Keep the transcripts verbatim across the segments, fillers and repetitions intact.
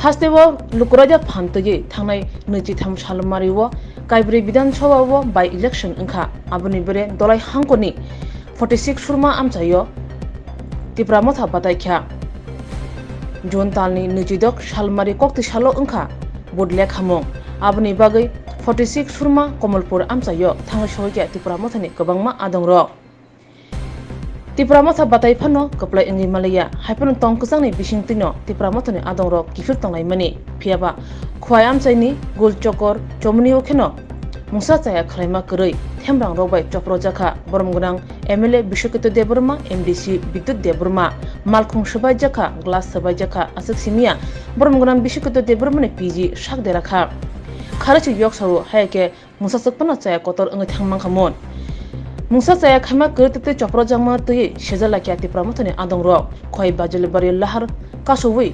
Hasteo Lukuraida phan twiwi thangnai nwichitham salmari o Kaibrwi Bidhan Sabha o by election wngkha. Aboni bere Dolai Hangkoni forty six Surma amchaio Tipra Motha bataikha. June talni nwichidok salmari koktwi salo wngkha vote lekhamung. Aboni bagwi forty six Surma Komolpur amchaio thangwi sohikha Tipra Mothani kwbangma adongrok. Tipra Motha batai phano kwplai wngwi maliya, haiphano tong kwchangni bisingtwino Tipra Mothani adongrok kiphil tonglaimani. Phiyaba Khwai amchaini Gul Chokor Chomni o kheno mungsa chaya khwlaima kwrwi themrang rok bai chopro jakha borom gwnang M L A Bishokito Debbarma, M D C Bidyut Debbarma, malkhung swbai jakha, glass swbai jakha, aswk simiya borom gwnang Bishokito Debbarmani P G sak dera kha. Kharwi se yok sao, hai khe mungsa swk phano chaya kotor wngwi thang mankha mun. Mungsa chaya khaima kwrwi twi twi chopro jakma twiwi sejak laikha Tipra Mothani adongrok. Khwai Bajulibari lahar kasowi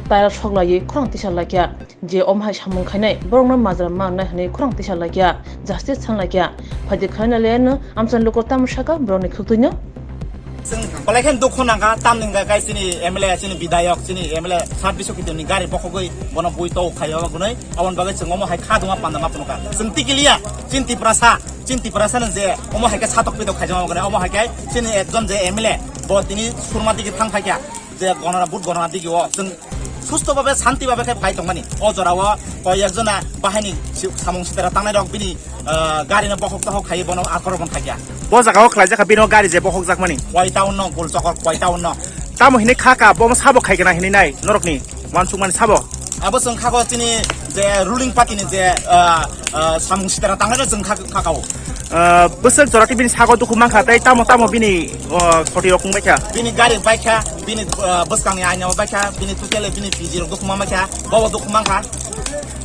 tayar sok laiwi khorang tisa laikha. Je omo hai samung khainai borokno majra ma wngnai hwnwi khorang tisa laikha, justice san laikha. Phaidi khaina leno amchani lukur tamo saka borokni khwtwino. Chwng kwlai khe dukhu nangkha, tamni hwnkha khe chini M L A, chini bidayok, chini M L A sat Bishokito ni gari bokhogwi bono bui tou khai o gunoi. Aboni bagwi chwng omo hai kha duma panda ma phunukha. Chwng tikiliya, chini Tiprasa, chini Tiprasa ni je omo hai khe satok pitok khaijak omo gunoi, omo hai khe chini ekjon je M L A, bo tini Surma digi thang phaikha, je gonora, vote gonora digi o. Chwng susto babe, shanti babe khe phai tongmani. O jora o koi ekjona bahaini si-, samung sitera tangnai rok bini, ah, gari no bokhok tokhok khai bono akorobon khaikha. Bo jaga o khlai jakha bino gari je bokhok jakmani. Koi town no, Gul Chokor koi town no. Tamo hinwi kha ka, bo sabo khai gana hinwi nai norokni wansukmani sabo. Abo chwng kha ko chini je ruling party ni je, ah, ah, samung sitera tangnai rok chwng kha, kha ka o. Ah, bwswk jora khe bini sago dukhu mankha, tei tamo tamo bini, ah, khoti rok wngbaikha. Bini gari baikha, bini, ah, bwskangni aina baikha, bini tutele bini P G rok dukhu mankha, bobo dukhu mankha.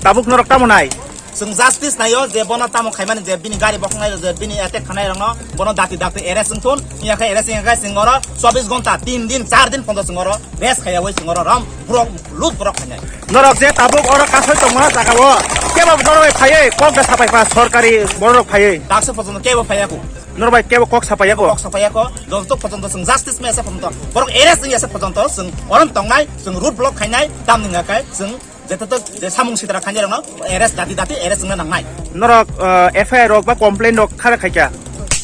Tabuk norok tamo nai? Chwng justice naio je bono tamo khaimani je bini gari bokhoknai je bini attack khanai rokno bono dakti dakti arrest wngthun, yakhe arrest yakhe chwng oro chobbish ghonta, tin din, char din phono chwng oro rest khaiyawi chwng oro rom borok lut borok khainai. Norok je tabuk oro kasoi tongma jaga o kebo norok bai phaiwi kok da sapai pa sorkari borok phaiwi. Daksa pojono kebo phaiyaku. Norok bai kebo kok sapai yako. Kok sapai yako. Joto pojono chwng justice mesa pojono borok arrest wngya se pojono chwng orom tongnai, chwng road block khainai, tamni ngakai chwng Jeta to je samung sitra khainai rokno arrest dati dati arrest wngna nangnai. Norok, uh, F I R rok ba complaint rok khara khaikha?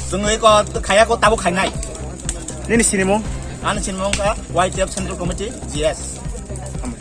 Chwng eko khaiya ko tabuk khainai. Nini sinimung? Ani sinimung ka Y T F Central Committee, G S.